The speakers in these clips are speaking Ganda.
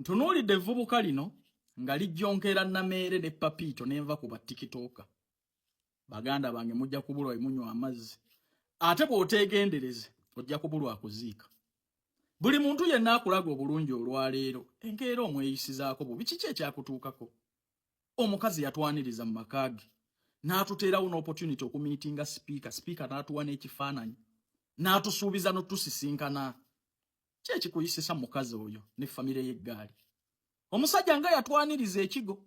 Ntunuulidde evvubuka lino nga lijjonkera Nameere ne Papiito ne nva ku batikitooka. Baganda bange, mujja kubulwa emunywa amazzi, ate bw'oteegendereze ojja kubulwa akuziika. Buli muntu yenna akulaga obulungi olwaleero, enkeera omweyisizaako bubi. Kiki ekyakutuukako? Omukazi yatwaniriza mu maka ge n'atuteerawo n'opportunity okumiitinga sipiika. Sipiika n'atuwa n'ekifaananyi, n'atusuubiza n'otusisinkana. Ki ekikuyisisa mukazi oyo ne famire y'eggaali? Omusajja nga yatwaniriza ekigo,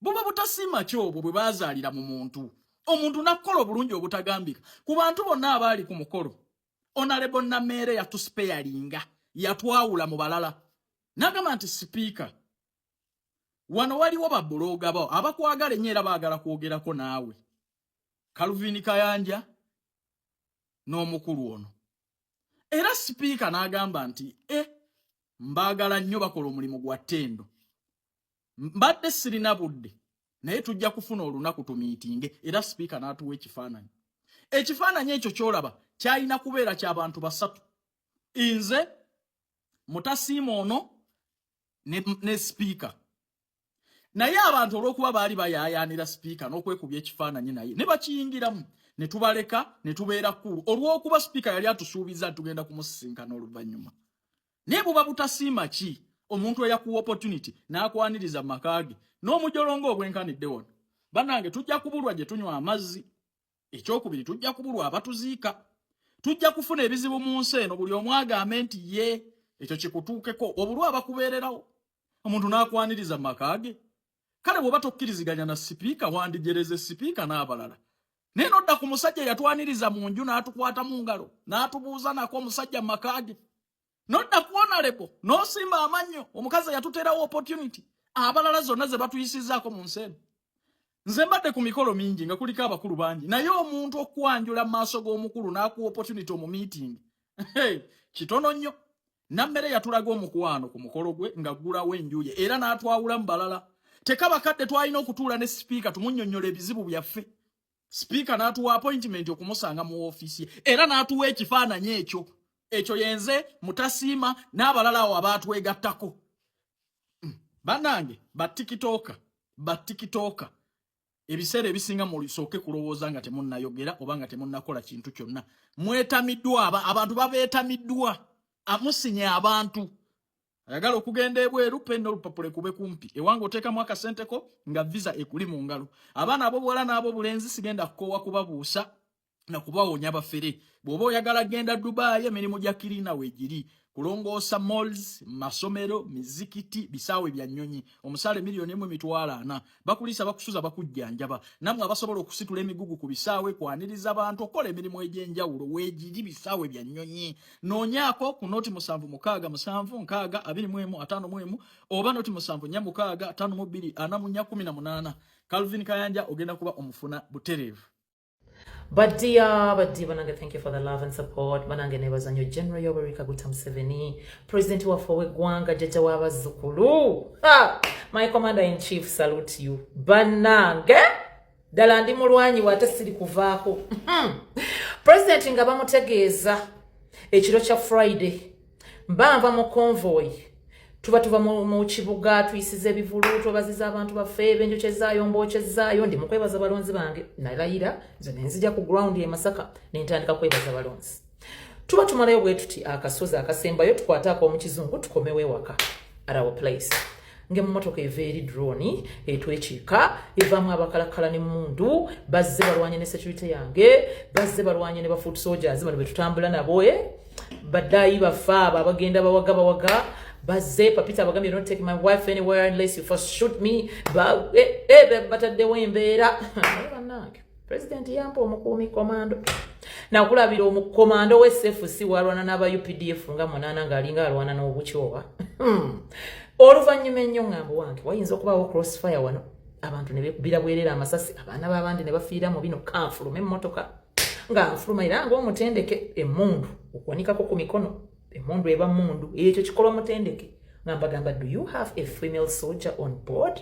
Buba butasiima ki obwo bwe baazaalira mu muntu? Omuntu n'akukola obulungi obutagambika. Ku bantu bonna abaali ku mukolo, Honorable Nameere yatuspeyalinga, yatwawula mu balala, n'agamba nti, "Sipiika, wano waliwo bablogger bo abakwagala ennyo era baagala kwogerako naawe, Calvin Kayanja n'omukulu ono." Era sipiika n'agamba nti, "E, mbaagala nnyo, bakola omulimu gwa ttendo. Mbadde sirina budde, naye tujja kufuna olunaku tumiitinge." Era sipiika n'atuwa ekifaananyi. Ekifaananyi ekyo kyolaba kyalina kubeera ky'abantu basatu: nze, Mutasiima ono ne sipiika. Naye abantu olw'okuba baali bayaayaanira sipiika n'okwekubya ekifaananyi naye ne bakiyingiramu, ne tubaleka ne tubeera kkulu, olw'okuba sipiika yali atusuubiza nti tugenda kumusisinkana oluvannyuma. Naye buba butasiima ki omuntu eyakuwa opportunity n'akwaniriza mu maka ge n'omujolongo obwenkanidde wano? Bannange, tujja kubulwa gye tunywa amazzi. Ekyokubiri, tujja kubulwa abatuziika. Tujja kufuna ebizibu mu nsi eno. Buli omu agambe nti ye ekyo kikutuukeko, obulwa abakubeererawo, omuntu n'akwaniriza mu maka ge. Kale bw'oba tokkiriziganya na sipiika, wandijereze sipiika n'abalala, naye nodda ku musajja yatwaniriza mu nju n'atukwata mu ngalo n'atubuuza nako omusajja mu maka ge, nodda ku honorable n'osimba amannyo omukazi yatuteerawo opportunity abalala zonna ze batuyisizzaako mu nsi eno. Nze mbadde ku mikolo mingi nga kuliko abakulu bangi, naye omuntu okwanjula mu maaso g'omukulu n'akuwa opportunity omu meeting, hey, kitono nnyo. Nammere yatulaga omukwano ku mukolo gwe ng'aggulawo enju ye era n'atwawula mu balala. Tekaba kadde twalina okutuula ne sipiika tumunnyonnyola ebizibu byaffe. Sipiika n'atuwa appointment okumusanga mu woofiisi ye era n'atuwa ekifaananyi ekyo. Ekyo yenze, Mutasiima n'abalala awo abaatwegattako. Bannange batikitooka, batikitooka, ebiseera ebisinga mulisooke kulowooza nga temunnayogera oba nga temunnakola kintu kyonna. Mwetamiddwa, aba abantu babeetamiddwa, amusinye abantu. Ayagala okugenda ebweru, penna olupapula ekube kumpi ewange, oteekamu akasenteko nga visa ekuli mu ngalo. Abaana ab'obuwala n'ab'obulenzi, sigenda kukoowa kubabuusa na kubawonya bafere. Bw'oba oyagala genda Dubayi, emirimu gya cleaner weegiri, kulongoosa malls, masomero, mizikiti, bisaawe bya nnyonyi. Omusaala 1,400,000. Bakuliisa, bakusuza, bakujjanjaba. Nammwe abasobola okusitula emigugu ku bisaawe, kwaniriza bantu, okukola emirimu egy'enjawulo, weegiri bisaawe bya nnyonyi. Noonyaako ku 0767 60 21 51 oba 0746 52 44 18. Calvin Kayanja ogenda kuba omufuna butereevu. Badia, Badia, banange, thank you for the love and support. Banange, nebaza nnyo General Yoweri Kaguta Museveni, President waffe ow'eggwanga, jjajja w'abazzukulu. Ah, my commander in chief, salute you. Banange, ddala ndi mulwanyi wate siri kuvaako. President nga bamutegeeza ekiro kya Friday, mba nva mu convoy, tuba tuva mu kibuga, tuyisiza ebivulu, twebaziza abantu baffe benjokyezaayo, mbookyezaayo, ndi mu kwebaza balonzi bange. Nalayira nze nenzija ku ground e Masaka nentandika kwebaza balonzi. Tuba tumalayo bwe tuti akasozi akasembayo, tukwate ak'omukizungu, tukomewo ewaka at our place, ng'emmotoka eva eri, drone etwekiika, evaamu abakalakala n'emmundu. Bazze balwanye ne security yange, bazze balwanye ne ba foot soldiers bano betutambula nabo, baddayi baffe abo abagenda bawaga bawaga. Bazze Papita abagambye, "Don't take my wife anywhere unless you first shoot me." Bataddewo embeera. Naye bannange, president yampa omukuumi komando. Nakulabira omukomando w'SFC walwana n'aba UPDF nga munaana, ng'alinga alwana n'obukyoba. Oluvannyuma ennyo ŋŋambo wange wayinza okubaawo crossfire wano, abantu ne beekubira bwerera amasasi, abaana b'abandi ne bafiira mu bino. Kanfulume emmotoka, nga nfuluma era ng'omutendeke, emmundu okuwanikako ku mikono. Emmundu eba mundu, ekyo kikolwa mutendeke. Nga mbagamba, "Do you have a female soldier on board?"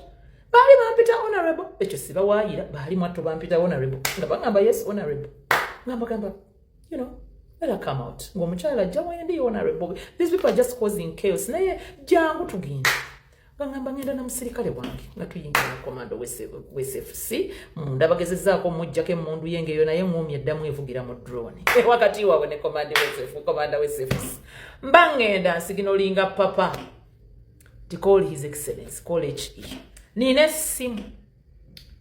Baali bampita honorable, ekyo sibawaayira, baali mwatto bampita honorable, nga bagamba, "Yes, honorable." Nga mbagamba, Let her come out. Ng'omukyala ajja wendi, honorable, these people are just causing chaos, naye jangu tugende. Bagamba ngenda na musirikale wange, nga tuyingira mu komando w'SFC munda. Bagezezaako omuggyako emmundu ye ngeyo, naye ŋŋumya eddamu evugira mu drone wakati waabwe ne komanda w'SFC. Mba ŋŋenda nsiginolinga papa ti call His Excellence, call HE. Nina essimu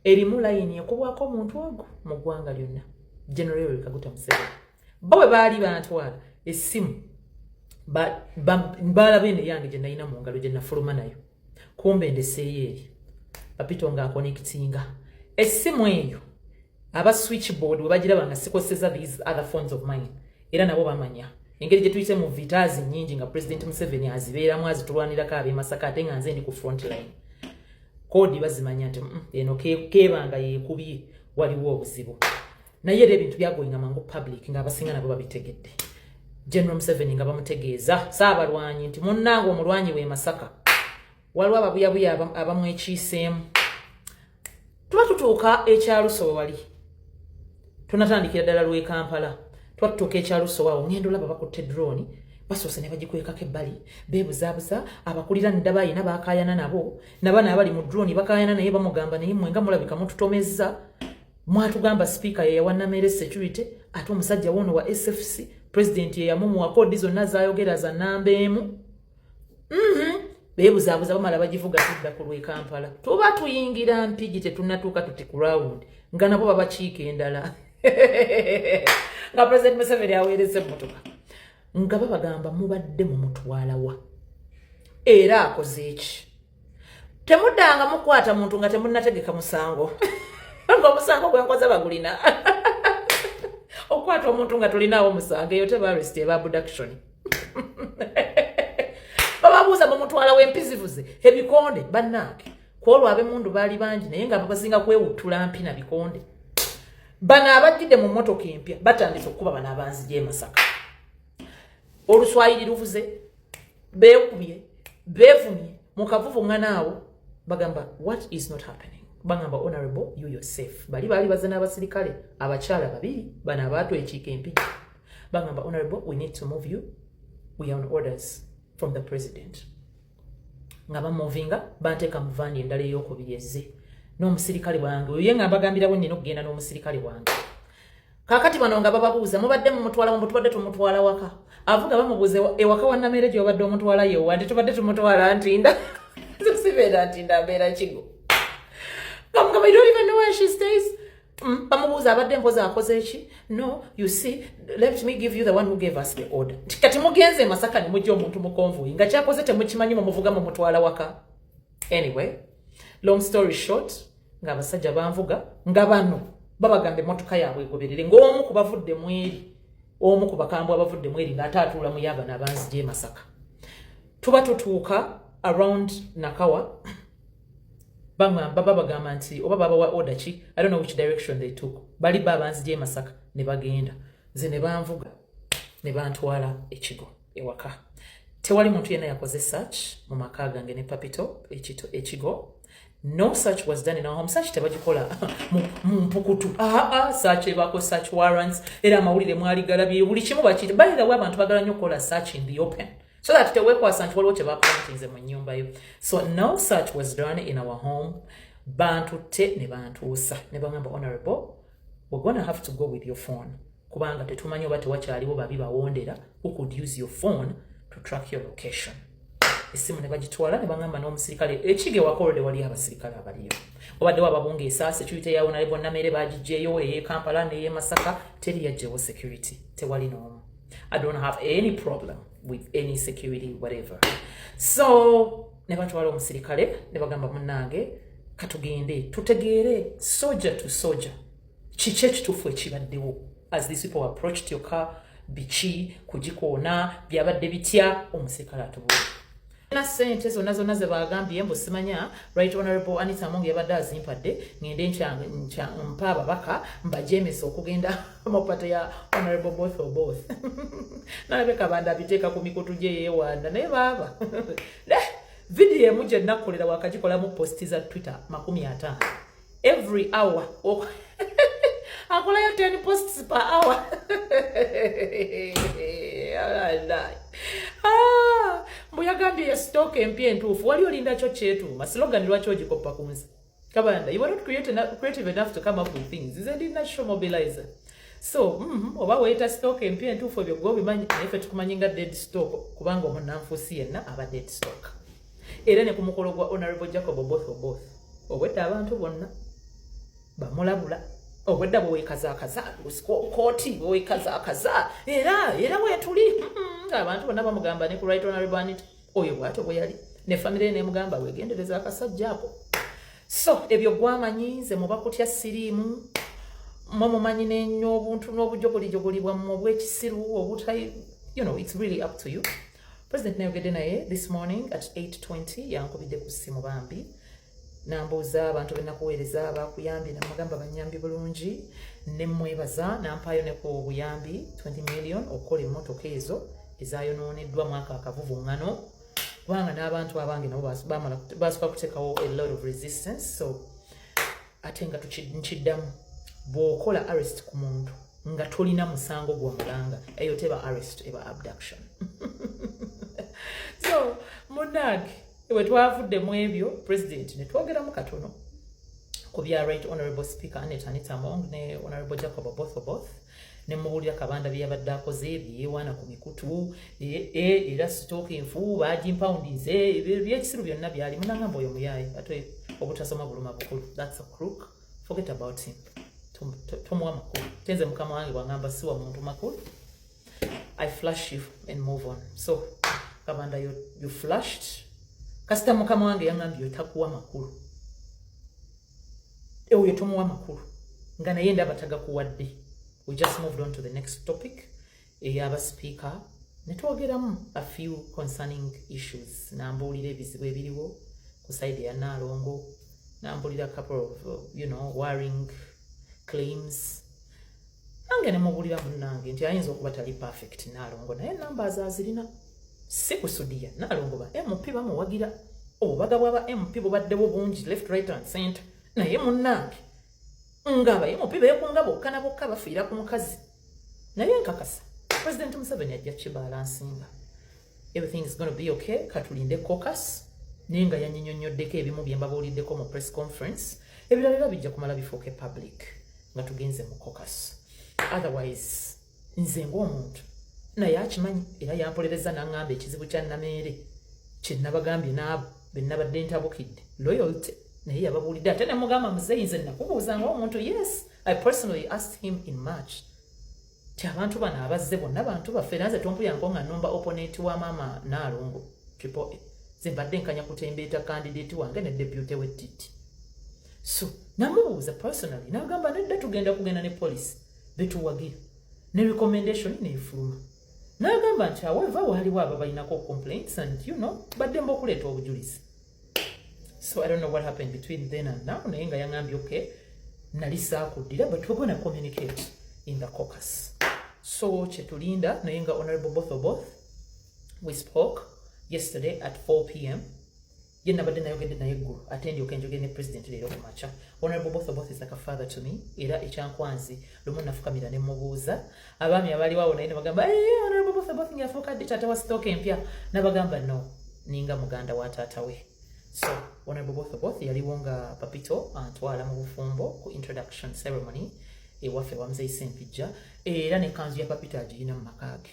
erimu layini ekubwako omuntu ogwo mu ggwanga lyonna, General Yoweri Kaguta Museveni. Bo bwe baali bantwala, essimu balaba eno eyange gye nalina mu ngalo gye nafuluma nayo, kumbe ndeseeyo eri Papito ng'aconnectinga essimu eyo. Aba switchboard bwe bagiraba nga sikoseza these other phones of mine, era nabo bamanya engeri gye tuyite mu vitaazi nnyingi nga President Museveni azibeeramu, azitulwanirako ab'e Masaka, ate nga nze ndi ku front line. Code bazimanya nti eno kebanga yeekubye, waliwo obuzibu. Naye era ebintu byagoyinga mangu public, ng'abasinga nabo babitegedde. General Museveni nga bamutegeeza saabalwanyi nti munnange omulwanyi w'e Masaka waliwo ababuyabuya abamwekiiseemu. Tuba tutuuka ekyaluso, wali tunatandikira ddala lw'e Kampala, twatutuuka ekyaluso awo, ngenda olaba bakutte drone, basoose ne bagikwekako ebbali, beebuzaabuza abakulira. Ndaba ayina bakaayana nabo, nabana abali mu drone bakaayana naye, bamugamba, "Naye mmwe nga mulabika mututomezza, mwatugamba sipiika ye yawa Namere security, ate omusajja wono wa SFC, president ye yamumuwa, code zonna zayogera za namba emu." Beebuzaabuza, bamala bagivuga, tudda ku lw'e Kampala. Tuba tuyingira Mpigi, tetunnatuuka tuti ku round, nga nabo babakiika endala, nga President Museveni aweereza emmotoka, nga babagamba, "Mubadde mumutwalawa era akoze eki? Temuddanga mukwata muntu nga temunnategeka musango." Ng'omusango gwenkoze bagulina okukwata omuntu nga tolinaawo musango, eyo teba arrest, eba abduction. Bababuuza, "Mumutwala w'empizivuze ebikonde?" Bannange, kwolwo ab'emundu baali bangi, naye nga babasinga kwewuttula mpi na bikonde. Bano abajjidde mu mmotoka empya batandise okukuba bano abanzija e Masaka. Oluswayiri luvuze, beekubye, beevumye mu kavuvuŋŋana bagamba, "What is not happening?" Bagamba, "Honorable, you yourself." Bali baali bazze n'abasirikale abakyala babiri, bano abaatwekiika Empigi. Bagamba, "Honorable, we need to move you, we are on orders from the president." Nga bamovinga, banteeka mu van endala eyokubiri ezze n'omusirikale wange oyo, ye nga mbagambirawo nnina okugenda n'omusirikale wange. Kaakati bano nga bababuuza, "Mubadde mumutwala?" "Mbu tubadde tumutwala waka." Avuga bamubuuza, "Ewaka wa Namere gye wabadde omutwala yewa?" Nti, "Tubadde tumutwala Ntinda." Sibeera Ntinda, mbeera Kigo. Kamugamba, "You don't even know where she stays?" Bamubuuza, "Abadde mpozi akoze eki?" "No, you see, let me give you the one who gave us the order." Nti, "Kati mugenze e Masaka ne mujja omuntu mu convoy nga kyakoze temukimanyi, mumuvuga mumutwala waka." Anyway, long story short, ng'abasajja banvuga, nga bano babagamba emmotoka yaabwe egoberere, ng'omu ku bavudde mu eri, omu ku bakambwe abavudde mu eri ng'ate atuula mu yaabano abanzija e Masaka. Tuba tutuuka around Nakawa, bagamba, babagamba nti oba babawa order ki, I don't know which direction they took. Bali ba abanzija e Masaka ne bagenda, nze ne banvuga ne bantwala Ekigo ewaka. Tewali muntu yenna yakoze search mu maka gange ne Papito Ekigo. No search was done in our home. Search tebagikola mu mpukutu. Aa, search ebaako search warrants, era amawulire mwali galabye, buli kimu bakiyita. By the way, abantu bagala nnyo okukola search in the open so that teweekwasa nti waliwo kye baplantinze mu nnyumba yo. So no search was done in our home. Bantutte ne bantuusa ne bagamba, "Honorable, we're gonna have to go with your phone, kubanga tetumanyi oba tewakyaliwo babi bawondera who could use your phone to track your location." Essimu ne bagitwala ne bagamba n'omusirikale Ekige wakolode waliyo abasirikale abaliyo, obaddewo ababungeesa security yawo naye bonna mere bagijjeeyo, ey'e Kampala n'ey'e Masaka teri yajjewo security, tewali n'omu. I don't have any problem with any security, whatever. So ne batwala omusirikale ne bagamba, "Munnange, katugende tutegeere soldier to soldier kiki ekituufu ekibaddewo as these people approached your car, biki kugikoona, byabadde bitya?" Omusirikale atubuulire na sente zonna zonna ze bagambye mbu simanya Right Honorable Anita Among yabadde azimpadde, ngende mpa ababaka mbajemesa okugenda mu party ya Honorable Both or Both. Nalabe Kabanda abiteeka ku mikutu gye yeewanda, naye baaba vidiyo emu gye nakkolera wakagikolamu post za Twitter 50 every hour, akolayo 10 posts per hour. empya entuufu. Wali olinda kyo kyetuuma slogan, lwaki ogikoppa ku nsi? Kabanda, you are not creative enough to come up with things. Nze ndi national mobilizer. So oba weeta stock empya entuufu, ebyo gwe obimanyi, naye ffe tukumanyi nga dead stock, kubanga omunnanfuusi yenna aba dead stock. Era ne ku mukolo gwa Honorable Jacob Oboth Oboth, obwedda abantu bonna bamulabula, obwedda bwewekazaakaza kooti, bwewekazaakaza, era weetuli abantu bonna bamugamba ne ku Right Honorable Anita oyo bwatyo bwe yali ne famire ye nemugamba, "Wegendereza akasajja ako." So ebyo gwamanyi, nze muba kutya siriimu, mwe mumanyi nenyo obuntu n'obujogolijogoli bwammwe obwekisiru obutai. It's really up to you. President nayogedde naye this morning at 8:20, yankubidde ku ssimu bambi, nambuuza abantu benakuweereza bakuyambye, namugamba banyambi bulungi, nemwebaza, nampaayo ne ku buyambi 20 million okukola emmotoka ezo ezayonooneddwa mwaka akavuvuŋŋano, kubanga n'abantu abange nabo basooka kuteekawo a lot of resistance. So ate nga nkiddamu, bw'okola arrest ku muntu nga tolina musango gw'omulanga, eyo teba arrest, eba abduction. So munange, bwe twavudde mu ebyo, president ne twogeramu katono ku bya Right Honorable Speaker Annet Anita Among ne Honorable Jacob Oboth Oboth, ne mubuulira Kabanda bye yabadde akoze, bye yeewaana ku mikutu, era stock enfu bagimpawundinze, ebyo byekisiru byonna byali. Munangamba oyo muyaaye, ate obutasoma buluma bukulu. That's a crook, forget about him. Tomuwa makulu. Tenze mukama wange bwangamba siwa muntu makulu, I flush you and move on. So Kabanda, you flushed. Kasita mukama wange yaŋambye otakuwa makulu, oyo tomuwa makulu, nga naye ndaba tagakuwadde. We just moved on to the next topic ey'aba speaker, ne twogeramu a few concerning issues. Nambuulira ebizibu ebiriwo ku side ya Naalongo, nambuulira a couple of worrying claims. Nange ne mubuulira munnange nti ayinza okuba tali perfect Naalongo, naye numbers azirina, si kusudiya. Naalongo ba MP bamuwagira, obubaga bw'aba MP bubaddewo bungi left, right and center, naye munnange ng'aba MP beekunga bokka na bokka, bafiira ku mukazi. Naye nkakasa President Museveni ajja kibalansinga, everything is gonna be okay. Katulinde caucus, naye nga yanyinyonnyoddeko ebimu bye mbabuuliddeko mu press conference. Ebirala era bijja kumala bifuuke public nga tugenze mu caucus. Otherwise nze ng'omuntu naye akimanyi, era yampolereza n'aŋŋamba ekizibu kya Nameere kye nabagambye n'abo be nabadde ntabukidde loyalty, naye yababuulidde. Ate nemugamba, "Muzeeyi, nze nakubuuza ng'omuntu." Yes, I personally asked him in March ti abantu bano abazze bonna bantu baffe, era nze tompuyanko nga numba opponent wa maama Naalongo Triple A, nze mbadde nkanya kutembeeta candidate wange ne deputy wettiti. So namubuuza personally, nagamba nedda, tugenda kugenda ne police betuwagira ne recommendation neefuluma. N'agamba nti however waaliwo aba balinako complaints and baddemba okuleeta obujulizi. So I don't know what happened between then and now, naye nga yaŋambye okay, nali saakuddira, but we're gonna communicate in the caucus. So kyetulinda, naye nga Honorable Oboth Oboth, we spoke yesterday at 4 p.m. Ye nabadde nayogedde naye eggulu, ate ndyoke njogere ne president leero ku makya. Honorable Oboth Oboth is like a father to me. Era ekyankwanzi lumu nafukamira ne mubuuza, abaami abaliwo awo naye ne bagamba, "Hey, Honorable Oboth Oboth yafuuka ddi taata wa stock empya?" Nabagamba no, ninga muganda wa taata we. So Honorable Oboth Oboth yaliwo nga Papito antwala mu bufumbo ku introduction ceremony ewaffe wa Muzeyi Sempijja, era nekanzu ya Papito agiyina mu maka ge,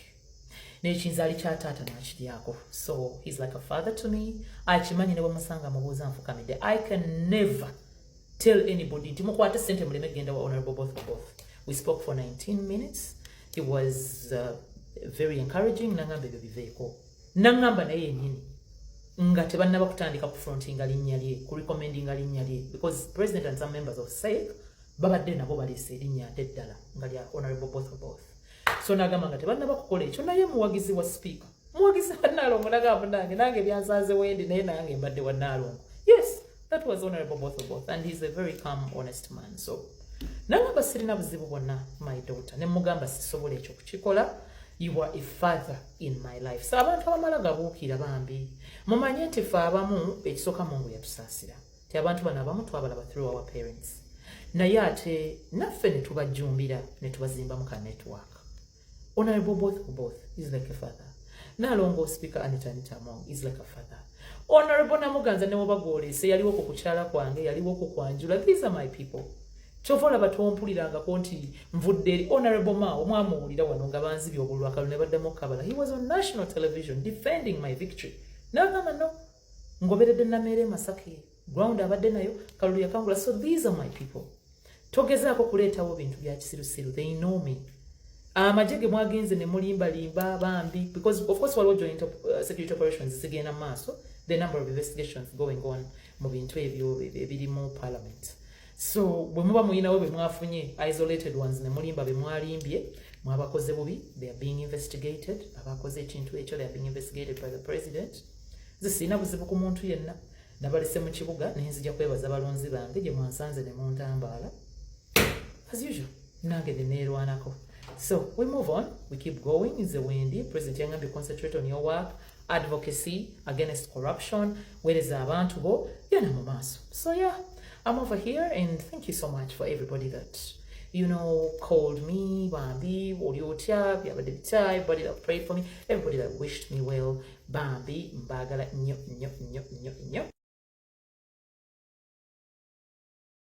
n'ekinzaali kya taata n'akiryako. So he's like a father to me, akimanyi. Ne bwemusanga mubuuza nfukamidde. I can never tell anybody nti mukwate sente muleme genda wa Honorable Oboth Oboth. We spoke for 19 minutes. He was very encouraging. Nangamba ebyo biveeko, nangamba naye yennyini nga tebannaba kutandika kufrontinga linnya lye, kurecommendinga linnya lye, because president and some members of SAIC babadde nabo baleese erinnya ate eddala nga lya Honorable Oboth Oboth. So nagamba nga tebannaba kukola ekyo, naye muwagizi wa speaker, muwagizi wa Naalongo. Nagamba nange nange byansanze wendi, naye nange mbadde wa Naalongo. Yes, that was Honorable Oboth Oboth, and he's a very calm, honest man. So nagamba sirina buzibu bwonna, my daughter. Ne mugamba sisobola ekyo kukikola, you are a father in my life. So abantu abamala gabuukira bambi, mumanye nti fe abamu ekisooka Mungu yatusaasira ti abantu bano abamu twabalaba through our parents, naye ate naffe ne tubajjumbira ne tubazimbamu ka network. Honorable Oboth Oboth is like a father. Nalongo Speaker Anita Anita Among is like a father. Honorable Namuganza ne woba gw'oleese, yaliwo ku kukyala kwange, yaliwo ku kwanjula. These are my people. Kyova olaba tompulirangako nti nvudde eri. Honorable Mao mwamuwulira wano nga banzibye obululu, akalulu ne baddamu okukabala. He was on national television defending my victory. Nagamba, "No, ngoberedde Nameere Masaka, ground abadde nayo, kalulu yakangula." So these are my people. Togezaako kuleetawo bintu bya kisirusiru. They know me. Amagye ge mwagenze ne mulimbalimba bambi, because of course waliwo joint security operations zigenda mu maaso, the number of investigations going on mu bintu ebyo ebirimu parliament. So bwe muba muyinawo bwe mwafunye isolated ones ne mulimba be mwalimbye, mwabakoze bubi. They are being investigated. Abakoze ekintu ekyo, they are being investigated by the president. Nze sirina buzibu ku muntu yenna. Nabalese mu kibuga, naye nzija kwebaza balonzi bange gye mwansanze ne muntambaala as usual, nange neneerwanako. So we move on, we keep going. Nze wendi, President yangambye, "Concentrate on your work, advocacy against corruption, weereza abantu bo yena mu maaso." So yeah, I'm over here, and thank you so much for everybody that called me, "Bambi, oli otya, byabadde bitya?" Everybody that prayed for me, everybody that wished me well. Bambi, mbagala nnyo nnyo nnyo nnyo nnyo.